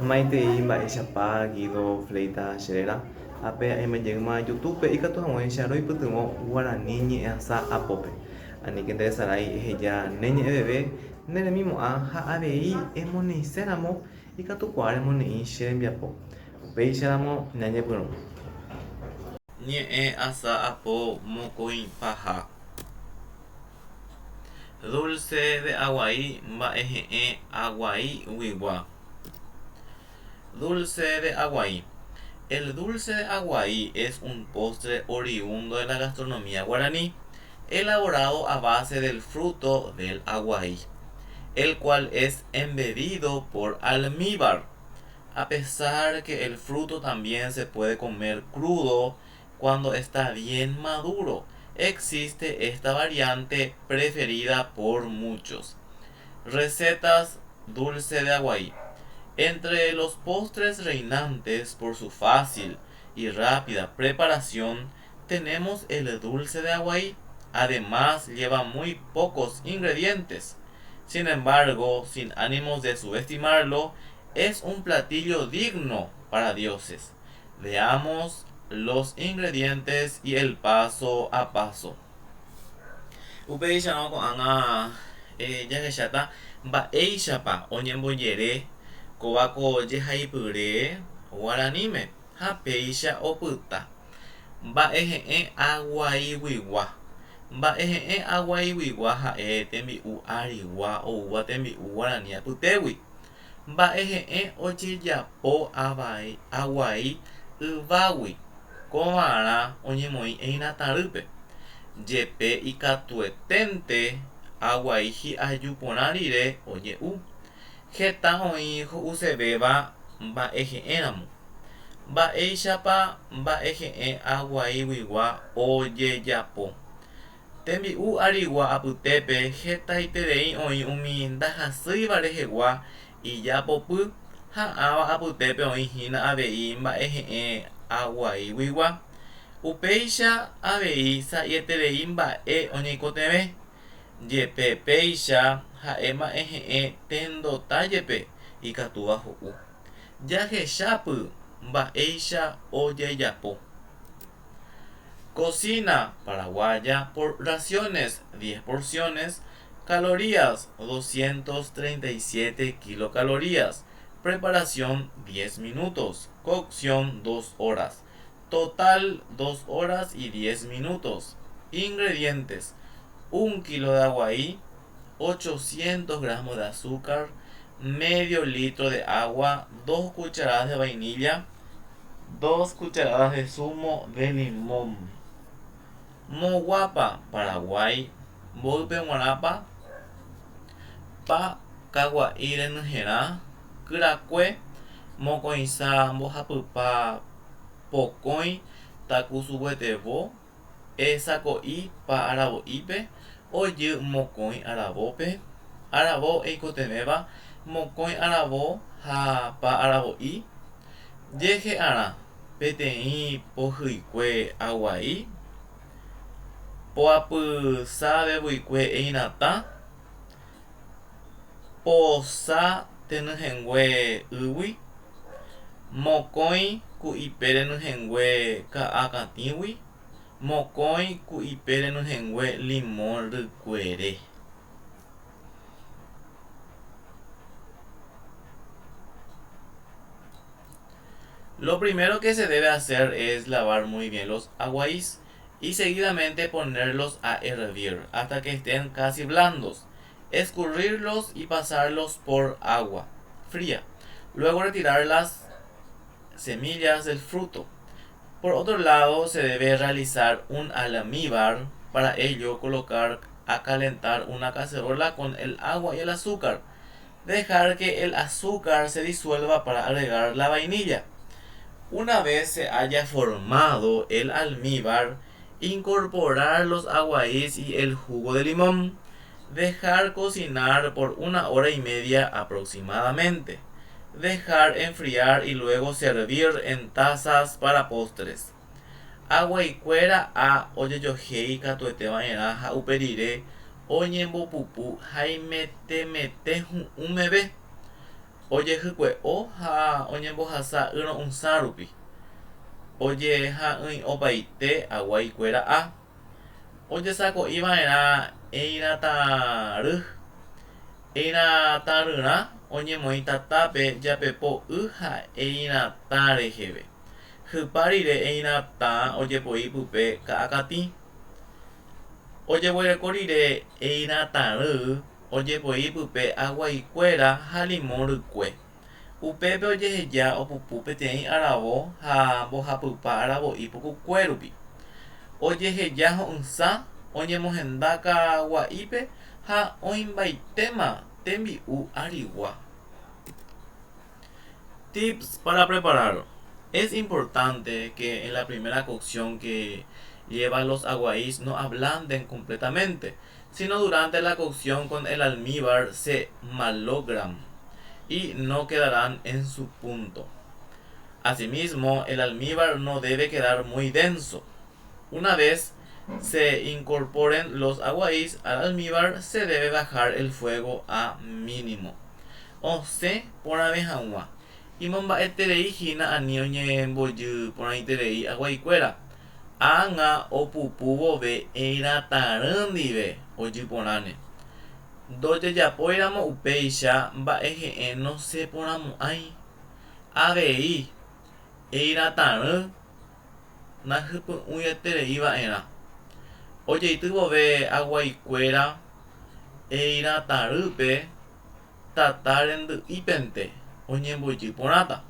Maitei mba'éichapa Guido Fleitas che réra, ápe aime jeýma YouTube-pe ikatu hag̃uáicha roipytyvõ guarani ñe'ẽasa apópe. Aníke nderesarái eheja ne ñe'ẽveve ne remimo'ã ha avei emoneiséramo ikatukuaa remoneĩ che rembiapo. Upéicharamo ñañepyrũ. Ñe'ẽasa apo mokõipaha. Dulce de aguai mba'ehe'ẽ aguaiguigua. Dulce de aguai. El dulce de aguai es un postre oriundo de la gastronomía guaraní, elaborado a base del fruto del aguai, el cual es embebido por almíbar. A pesar que el fruto también se puede comer crudo cuando está bien maduro, existe esta variante preferida por muchos. Recetas dulce de aguaí. Entre los postres reinantes por su fácil y rápida preparación tenemos el dulce de aguaí. Además lleva muy pocos ingredientes. Sin embargo, sin ánimos de subestimarlo, es un platillo digno para dioses. Veamos los ingredientes y el paso a paso. Upéicharõ ko'ág̃a jahecháta mba'éichapa oñembojere kóva ko jehaipyre guaraníme ha péicha opyta. Mba'ehe'ẽ aguaiguigua. Mba'ehe'ẽ aguaiguigua ha'e tembi'u arigua oúva tembi'u guarani apytégui. Mba'e he'ẽ ojejapo aguai yvágui, ko'ãrã oñemoĩ eiratãrýpe. Jepe ikatueténte aguai hi'aju porã rire oje'u. Heta oĩ ho'usevéva mba'e he'ẽramo. Mba'éichapa mba'e he'ẽ aguaiguigua ojejapo. Tembi'u arigua apytépe hetaiterei oĩ umi ndahasýiva rehegua ijapopy ha ãva apytépe oĩ hína avei mba'ehe'ẽ aguaiguigua. Upéicha avei sa'ieterei mba'e oñeikotevẽ, jepe péicha ha'e mba'ehe'ẽ tendota jepe ikatúva ho'u. Jahechápy mba'éicha ojejapo. Cocina paraguaya por raciones 10 porciones, calorías 237 kilocalorías, preparación 10 minutos, cocción 2 horas, total 2 horas y 10 minutos. Ingredientes: 1 kilo de aguaí, 800 gramos de azúcar, medio litro de agua, 2 cucharadas de vainilla, 2 cucharadas de zumo de limón. Moguápa Paraguái mboýpe g̃uarãpa pa kagua'i renyhẽrã kyrakue mokõisa mbohapypa pokõi takusuguetevo Esako'i pa aravo'ípe ojy mokõi aravópe, aravo eikotevẽva mokõi aravo ha pa aravo'i, jehe'arã peteĩ pohyikue aguai, poapysa vevuikue eiratã, posa tenyhẽngue ýgui, mokõi ku'ipe renyhẽngue ka'a katĩgui, mokõi ku'ipe renyhẽngue limón rykuere. Lo primero que se debe hacer es lavar muy bien los aguaís y seguidamente ponerlos a hervir hasta que estén casi blandos. Escurrirlos y pasarlos por agua fría. Luego retirar las semillas del fruto. Por otro lado, se debe realizar un almíbar. Para ello, colocar a calentar una cacerola con el agua y el azúcar. Dejar que el azúcar se disuelva para agregar la vainilla. Una vez se haya formado el almíbar, incorporar los aguaís y el jugo de limón. Dejar cocinar por una hora y media aproximadamente. Dejar enfriar y luego servir en tazas para postres. Aguaikuéra a ojejohéi katuete va'erã ha upe rire oñembopupu haimetemete hu'ũ meve. Ojehykue'o ha oñembohasa yro'ysã rupi. Ojeha'ỹi'opaite aguaikuéra a. Ojesako'iva'erã eiratãry. Eiratãryrã oñemoĩ tatápe japepo y ha eiratã reheve. Hypa rire eiratã ojepoi pype ka'akatĩ. Ojeguereko rire eiratãry ojepoi pype aguaikuéra ha limón rykue. Upépe ojeheja opupu peteĩ aravo ha mbohapypa aravo'i pukukue rupi. Ojeheja ho'ysã oñemohenda kagua'ípe ha oĩmbaitéma tembi'u arigua. Tips para prepararlo. Es importante que en la primera cocción que lleva los aguaís no ablanden completamente, sino durante la cocción con el almíbar se malogran y no quedarán en su punto. Asimismo, el almíbar no debe quedar muy denso. Una vez se incorporen los aguaís al almíbar, se debe bajar el fuego a mínimo. Osẽ porãve hag̃ua. Imomba'eterei hína ani oñembojy porãiterei aguaikuéra. Ág̃a opupu vove eiratãry ndive ojy porãne. Ndojejapóiramo upéicha mba'ehe'ẽ nosẽporãmo'ãi. Avei, eiratãry nahypy'ũieterei va'erã. Ojeity vove aguaikuéra eiratãrýpe tata rendy'ípente oñembojy porãta.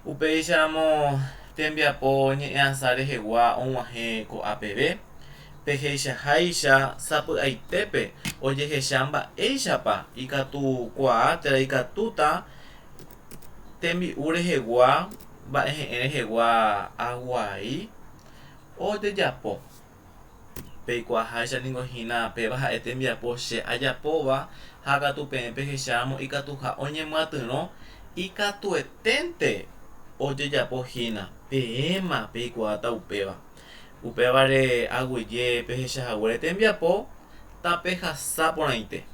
Upéicharamo tembiapo ñe'ẽasa rehegua og̃uahẽ ko'a peve, peheichaháicha sapy'aitépe ojehecha mba'éichapa ikatukuaa térã ikatúta tembi'u rehegua, mba'ehe'ẽ rehegua aguai ojejapo. Peikuaaháicha ningo hína péva ha'e tembiapo che ajapóva ha katu peẽ pehecháramo ikatuha oñemyatyrõ ikatueténte ojejapo hína, peẽma peikuaáta upéva. Upévare aguyje pehecha haguére tembiapo tapehasa porãite.